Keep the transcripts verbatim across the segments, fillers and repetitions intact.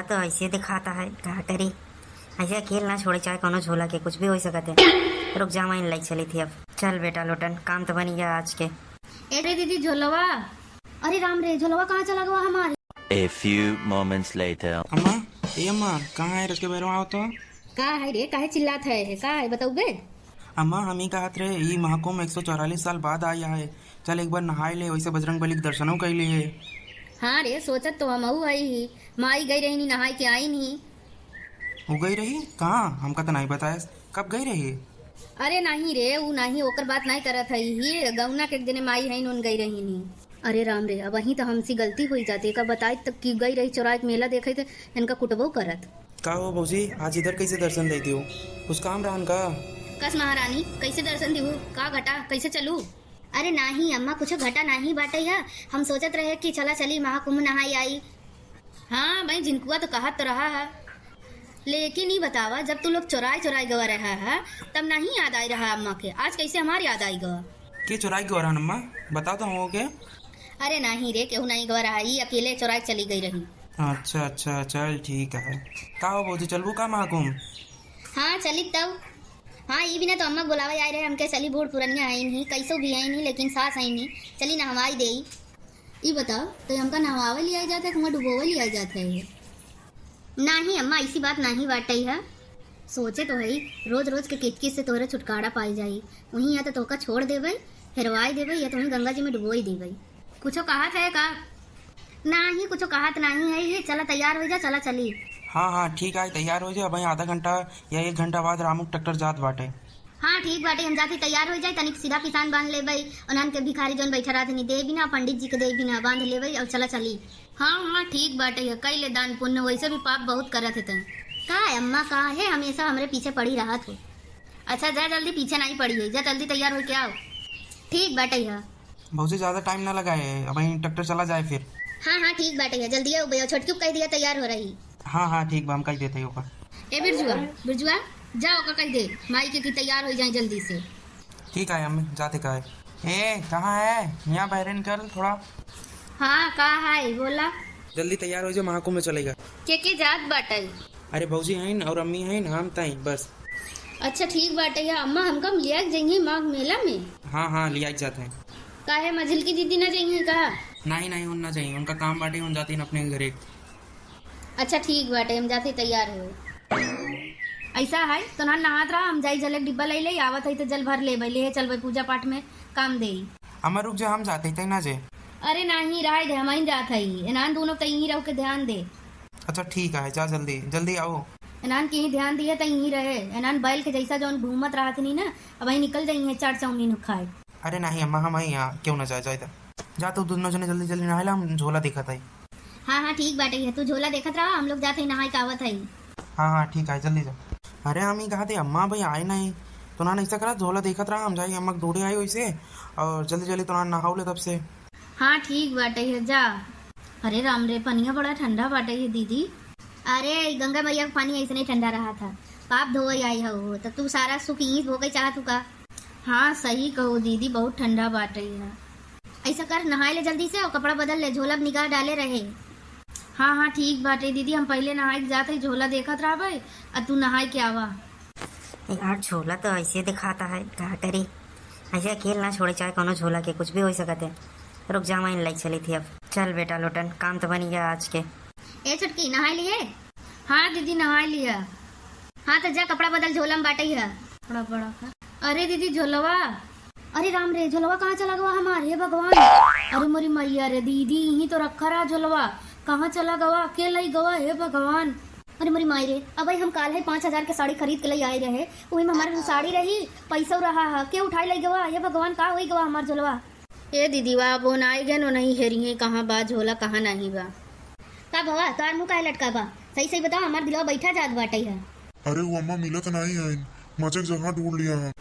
तो ऐसे दिखाता है, का करी? ऐसे अकेल ना छोड़े, चाहे कोनो झोला के, कुछ भी हो सकत है। रुक जा, मैं लाई चली थी अब। चल बेटा लोटन, काम तो बनी गया आज के। ए रे दीदी, झोलवा। अरे राम रे, झोलवा कहाँ चला गवा हमार? A few moments later. अम्मा, ए अम्मा, कहाँ है रच के बैरवा, आओ तो। का है रे, काहे चिल्लात है, का है बताउबे? अम्मा, हम ही कहत रहे, ई महाकुंभ एक सौ चौवालीस साल बाद आया है, चल एक बार नहाए ले, वैसे बजरंग बली के दर्शनों कर लिए। हाँ रे, सोचत तो हमहू हई ही, माई गई रही नी नहाए के आई नी। वो गई रही कहाँ? हमका तो नहीं बताए, कब गई रही? अरे नहीं रे, ऊ नहीं, ओकर बात नहीं करत हई ही, गौना के एक जने माई हईन, उन गई रही नी। अरे राम रे, अब वहीं तो हमसे गलती हुई जाती, का बताई तक कि गई रही चौराहे के मेला देखे थे, इनका कुटबो करत। का हो भौजी, आज इधर कैसे दर्शन दे दियो? कुछ काम रहन का? कस महारानी, कैसे दर्शन दिहू? का घटा, कैसे चलू? अरे नाही अम्मा, कुछ घटा नाही बाटे है। हम सोचत रहे कि चला चली महाकुंभ नहाई आई। हाँ भाई, झिनकुआ तो कहत तो रहा है, लेकिन ई बतावा, जब तू लोग चोराई चोराई गवा रहा है, तब नहीं याद आई रहा अम्मा के, आज कैसे हमार याद आई गवा? के चोराई गवा रहन अम्मा? बता तो हमको के। अरे नहीं रे, केहू नहीं गवा रहा, ई अकेले चोराई चली गई रही। अच्छा अच्छा, चल ठीक है। का हो भौजी, चलबू का महाकुंभ? हाँ चली तब। हाँ, ई बिना तो अम्मा बुलावे आए रहे, हमके चली बूढ़ पुरनिया है नहीं, कैसो भी है नहीं, लेकिन सास है नहीं, चली नहवाई देई। ई बताओ, तो हमका नहवावे ले आई जात है, कि हमका डुबोवे ले आई जात है ये? नाही अम्मा, ऐसी बात नाही बाटे है। सोचे तो है, रोज रोज के किचकिच से तोहरे छुटकारा पाई जाई। वहीं या तो तोहका छोड़ देबे, हेरवाई देबे, या तो वहीं गंगा जी में डुबोई देबे। कुछो कहत है का? नाही, कुछो कहत नाही है ये। चला तैयार हो जा, चला चली। हाँ हाँ ठीक है, तैयार हो जा। अब आधा घंटा या एक घंटा बाद रामू ट्रैक्टर जात बाटे। हाँ ठीक बाटे, हम जाते तैयार हो जाए, तनिक सीधा पिसान बांध लेबे, उन्हन के भिखारी जौन बैठा रहत नहीं दे बिना, पंडित जी के दे बिना बांध लेबे और चला चली। हाँ हाँ ठीक बाटे है, कई ले दान पुण्य, वैसे भी पाप बहुत करत है तैं। का है अम्मा, का है हमेशा हमरे पीछे पड़ी रहत हो? अच्छा जा जल्दी, पीछे नहीं पड़ी है, जा जल्दी तैयार होके आओ। ठीक बाटे है। भौजी ज्यादा टाइम ना लगाए, अब वहीं ट्रैक्टर चला जाए फिर। हाँ हाँ ठीक बाटे है, जल्दी आओ भैया, छोटकी को कह दिया तैयार हो रही। हाँ हाँ ठीक बा, हम कह देते हैं ओका। ए बिरजुआ, बिरजुआ, जा ओका कह दे माई के कि तैयार हो जाए जल्दी से। ठीक है अम्मी, जाते का है। ए कहाँ है, यहाँ बहरे निकल थोड़ा। हाँ का है बोला। जल्दी तैयार हो जा, महाकुंभ में चलेगा। के के जात बाटे? अरे भौजी हईन और अम्मी हईन, हम तई बस। अच्छा ठीक बाटे है अम्मा, हमका लिया के जइहे माघ मेला में। हाँ हाँ लिया के जाते हैं। काहे मझिलकी दीदी ना जइहे का? नहीं नहीं, उन ना जाइए, उनका काम बाटे, उन जाती अपने घरे। अच्छा ठीक बाटे, हम जाते तैयार हो। ऐसा है तो ना नहात रहा, हम जाई जल एक डिब्बा ले ले, आवत है तो जल भर लेबे, ले चलबे पूजा पाठ में काम देई। अम्मा रुक जा, हम जाते तई ना जे। अरे नहीं रहे दे, हम ही जात है, एनान दोनों तई ही रह के ध्यान दे। अच्छा ठीक है, जा जल्दी जल्दी आओ। एनान के ही ध्यान दिए तई ही रहे, एनान बैल के जैसा जौन घूमत रहत नहीं ना, अब वही निकल जाइए चाट चाउमीन खाए। अरे नहीं अम्मा, हम ही यहाँ क्यों ना जाए, जाए तो। जा तू दोनों जने जल्दी जल्दी नहाए ला, हम झोला देखत हई। हाँ हाँ ठीक बाटे है, तू झोला देखत रहा, हम लोग जात हई नहाए के आवत हई। हाँ हाँ ठीक है, जल्दी जा। अरे हम ही कहा थे अम्मा भाई आए नहीं, तो ना ऐसा करा, झोला देखत रहा, हम जाए अम्मा के दौड़े आए वैसे, और जल्दी जल्दी तो ना नहाओ ले तब से। हाँ ठीक बाटे है, जा। अरे राम रे, पनिया बड़ा ठंडा बाटे है दीदी। अरे ई गंगा मैया के पानी ऐसे नहीं ठंडा रहा था, पाप धोवे आई हो, तो तू सारा सुख यहीं भोगे चाहत हूँ का? हाँ सही कहो दीदी, बहुत ठंडा बाटे है। ऐसा कर, नहाए ले जल्दी से और कपड़ा बदल ले, झोला में निगाह डाले रहे। हाँ हाँ ठीक बाटे दीदी, हम पहले नहाए के जात हई, झोला देखत रहबे, आ तू नहाए के आवा। यार झोला तो ऐसे दिखाता है, का करी? ऐसे अकेल ना छोड़े, चाहे कोनो झोला के, कुछ भी हो सकत है। रुक जा, मैं लाई चली थी अब। चल बेटा लोटन, काम तो बनी गया आज के। ए छोटकी, नहाए लिए? हाँ दीदी, नहाए लिया। हाँ तो जा, कपड़ा बदल, झोला में बाटे ही है। कपड़ा बड़ा का? अरे दीदी, झोलवा। अरे राम रे, झोलवा कहाँ चला गवा हमार, हे भगवान। अरे मोरी मैया रे दीदी, यहीं तो रखा रहा झोलवा, कहाँ चला गवा, के लई गवा, हे भगवान। अरे मोरी माई रे, अब हम काल है पाँच हजार के साड़ी खरीद के लई आए रहे, वही में हमारे साड़ी रही, पैसा रहा है, के उठाई लई गवा, हे भगवान, का होई गवा हमार झोलवा। ए दीदी, वा अब ओन आई गए, नहीं हेरी है कहाँ बा झोला, कहाँ नहीं बा। का भवा, तोहार मुँह काहे लटका बा? सही सही बताओ, हमार दिलवा बैठा जात बाटे है। अरे वो अम्मा मिलत नहीं है, मजे के जगह ढूंढ लिया है।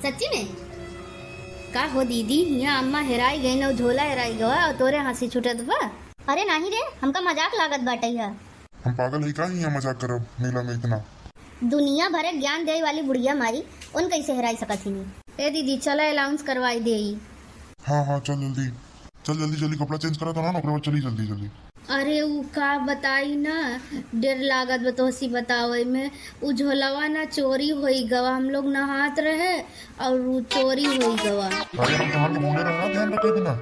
सच्ची में? का हो दीदी, यहाँ अम्मा हेराई गई न, झोला हेराई गवा और तोरे हंसी छूटत बा? अरे नहीं रे, हमका मजाक लागत बाटे है। हम पागल है का यहाँ मजाक करब मेला में इतना? दुनिया भरे ज्ञान देवे वाली बुढ़िया माई, उन कैसे हेराई सकत ही? ए दीदी, चला अनाउंस करवाई देई। हाँ हाँ चल जल्दी, चल जल्दी जल्दी कपड़ा चेंज करा तो ना, ओकरे बाद चली जल्दी जल्दी। अरे उ का बताई ना, डेर लागत बा तोहसी बतावे में। उ झोलवा ना चोरी होई गवा, हम लोग नहात रहे और उ चोरी होई गवा। अरे हम तोहन के बोले रहे ना ध्यान रखे बिना।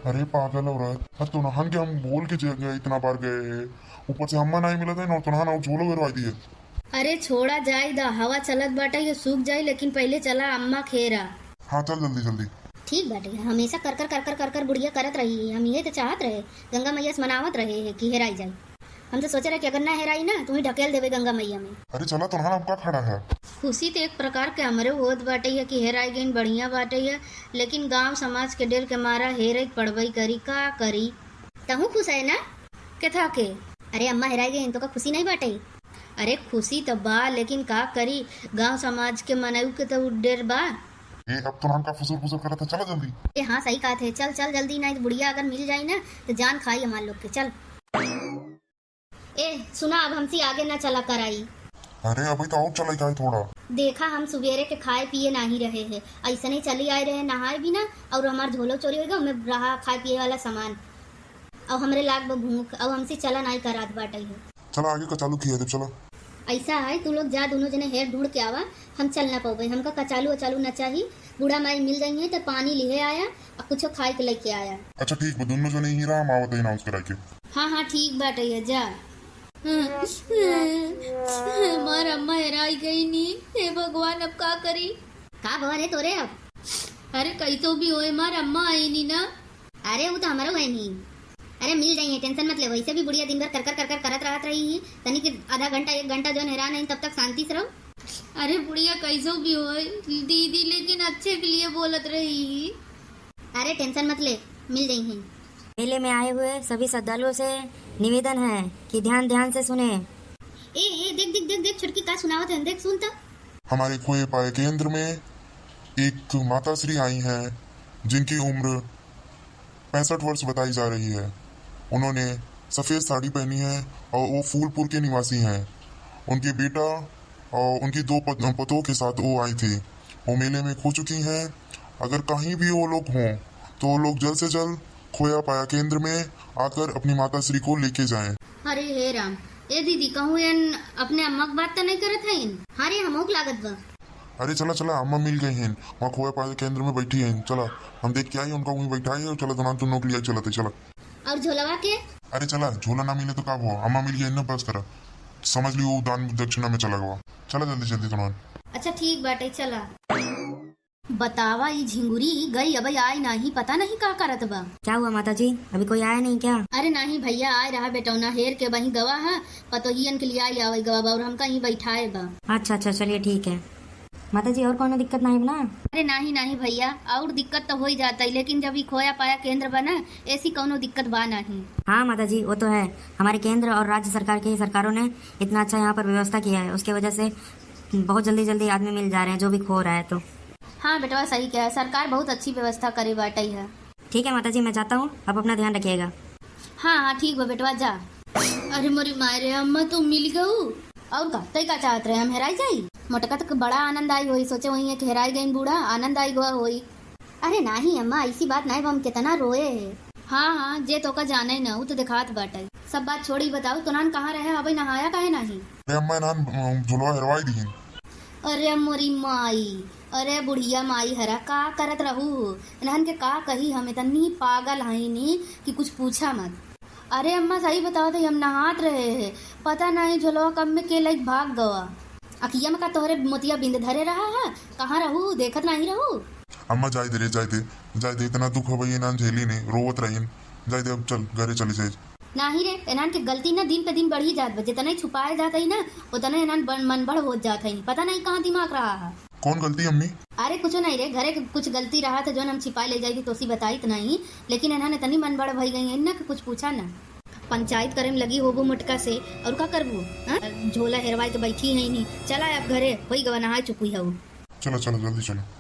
अरे पागल औरत, हाँ तोहन के हम बोल के जे गए, इतना बार गए हैं, ऊपर से अम्मा नहीं मिलत है ना, तोहन और झोलो हेरवाई दिए। अरे छोड़ा जाई दा, हवा चलत बाटे, ये सूख जाई, लेकिन पहले चला अम्मा खेरा। हाँ चल जल्दी जल्दी। ठीक बाटे, हमेशा कर कर कर कर कर कर बुढ़िया करत रही, हम ये तो चाहत रहे, गंगा मैया से मनावत रहे है कि हेराई जाई। हम तो सोचे रहे कि अगर ना हेराई ना, तू ही ढकेल देबे गंगा मैया में। अरे चला तोहन, अब का खड़ा है? खुशी तो एक प्रकार के हमरे होत बाटे है कि हेराई गईन, बढ़िया बाटे है, लेकिन गांव समाज के डेर के मारा हेरे पड़बई करी, का करी? तहूँ खुश है ना? केथा के? अरे अम्मा हेराई गईन, तो का खुशी नहीं बाटे? अरे खुशी तो बा, लेकिन का करी, गांव समाज के मनऊ के तो डेर बा। ए, अब तोहन का फुसुर फुसुर करत है, चला जल्दी। ए हाँ, सही कहत है, चल चल जल्दी, नहीं तो बुढ़िया अगर मिल जाई ना तो जान खाई हमार लोग के। चल। ए सुना, अब हमसे आगे ना चला कराई। अरे अभी तो और चले जाए थोड़ा। देखा, हम सुबेरे के खाए पिए नाही रहे है, ऐसने चली आए रहे नहाए बिना, और हमार झोलो चोरी हो गया, हमें रहा खाए पिए वाला सामान, और हमरे लाग बा भूख, और हमसे चला नाही करात बाटे है। चला आगे का चालू किया जब, चला। ऐसा है, तू लोग जा, दोनों जने हेर ढूंढ के आवा, हम चल ना पावे, हमका कचालू अचालू ना चाही। बूढ़ा माई मिल गई है तो पानी लिहे आया और कुछ खाए के लेके आया। अच्छा ठीक बा, दोनों जने ही रहा, हम आवत है अनाउंस करा के। हाँ हाँ ठीक बाटे है, जा। हमार अम्मा हेराई गई नी, हे भगवान अब का करी? का भवा रे तोरे अब? अरे कैसो भी होए, हमार अम्मा आई नी ना। अरे उ तो हमरो है नी। अरे मिल जाई है, टेंशन मत ले, वैसे भी बुढ़िया दिन भर कर कर कर कर करत रहत रही ही, तनी के आधा घंटा एक घंटा जौन हेरान है तब तक शांति से रहो। अरे बुढ़िया कैसो भी होए दीदी, लेकिन अच्छे के लिए बोलत रही ही। अरे टेंशन मत ले, मिल जाई है। मेले में आए हुए सभी श्रद्धालुओं से निवेदन है कि ध्यान ध्यान से सुने। ए ए देख देख देख देख, छोटकी का सुनावत है, देख सुन तो। हमारे खोए पाए केंद्र में एक माता श्री आई हैं, जिनकी उम्र पैंसठ वर्ष बताई जा रही है। उन्होंने सफ़ेद साड़ी पहनी है और वो फूलपुर के निवासी हैं। उनके बेटा और उनकी दो पत-, पतोह के साथ वो आई थी। वो मेले में खो चुकी हैं। अगर कहीं भी वो लोग हों तो वो लोग जल्द से जल्द खोया पाया केंद्र में आकर अपनी माता श्री को लेके जाएं। अरे हे राम, ए दीदी, कहूँ एन अपने अम्मा के बात तो नहीं करत हईन? हाँ रे, हमहू के लागत बा। अरे चला चला, अम्मा मिल गई हैं, वहाँ खोया पाया केंद्र में बैठी हैं। चला हम देख के आई उनका, वहीं बैठा है। चला दोनों तुम लोग लिया चलते, चला। और झोलवा के? अरे चला, झोला ना मिले तो का हुआ, अम्मा मिल गई ना, बस करा, समझ लियो वो दान दक्षिणा में चला गवा। चला जल्दी जल्दी तुम। अच्छा ठीक बाटे, चला। बतावा, ई झिंगुरी गई अबे आई नाही, पता नहीं का करत बा। क्या हुआ माता जी, अभी कोई आया नहीं क्या? अरे नहीं भैया, आए रहा बेटौना हेर के वहीं गवा है, पतोहियन के लिए आई आवे गवा बा और हमका यहीं बैठाए बा। अच्छा अच्छा, चलिए ठीक है। माता जी, और कौनो दिक्कत नहीं बा ना? अरे नहीं नहीं भैया, और दिक्कत तो हो ही जाता है, लेकिन जब ई खोया पाया केंद्र बा ना, ऐसी कौनो दिक्कत बा नहीं। हाँ माता जी, वो तो है, हमारे केंद्र और राज्य सरकार की सरकारों ने इतना अच्छा यहाँ पर व्यवस्था किया है, उसके वजह से बहुत जल्दी जल्दी आदमी मिल जा रहे हैं, जो भी खो रहा है तो। हाँ बेटवा, सही कहा, सरकार बहुत अच्छी व्यवस्था करे बाटई है। ठीक है माता जी, मैं जाता हूँ, आप अपना ध्यान रखिएगा। हाँ हाँ ठीक बा बेटवा, जा। अरे मोरी माय रे, अम्मा तू मिल गऊ। और का, तई का चाहत रहे, हम हेराई जाई? मोटका तो बड़ा आनंद आई होई, सोचे वही एक हेराई गईन बूढ़ा, आनंद आई गवा होई। अरे नाही अम्मा, ऐसी बात नाही बा, हम कितना रोए है। हाँ हाँ, जे तोका जाने न, उ तो देखात बाटई। सब बात छोड़ी, बताऊ तोनान कहाँ रहे, अबे नहाया काहे नाही? अरे अम्मा, एनहान, अम, झोलवा हेरवाई दिहिन। अरे मोरी माई, अरे बुढ़िया माई हरा, का करत रहू? एनहन के का कही, हम इतनी पागल हई नी कि कुछ पूछा मत। अरे अम्मा, सही बतावत हई, हम नहात रहे हैं, पता नहीं झोलवा कब में के लइक भाग गवा। अखिया में का तोहरे मोतिया बिंद धरे रहा है? कहाँ रहू, देखत नहीं रहू? अम्मा, जाए दे रे, जाए दे, जाए दे, इतना दुख हवे, एनहान झेली नहीं, रोवत रहीन, जाए दे, अब चल, घरे चली जाए। नाही रे, एनहान के गलती ना दिन पे दिन बढ़ी जात बा, जितना ही छुपाए जात हई ना, उतना एनहान बन-, मनबढ़ होत जात हई, पता नहीं कहाँ दिमाग रहा है। कौन गलती अम्मी? अरे कुछो नहीं रे, घरे के कुछ गलती रहा था, जौन हम छिपाए ले जाई थी, तोसी बताइत नहीं, लेकिन एनहान इतनी मनबढ़ भई गई है ना कि कुछ पूछा ना। पंचायत करे में लगी होबू मोटका से, और का करबू? हाँ? झोला हेरवाए के बैठी है नहीं। चला अब घरे, होई गवा, नहाए चुकी हऊ। चलो, चलो, जल्दी चलो।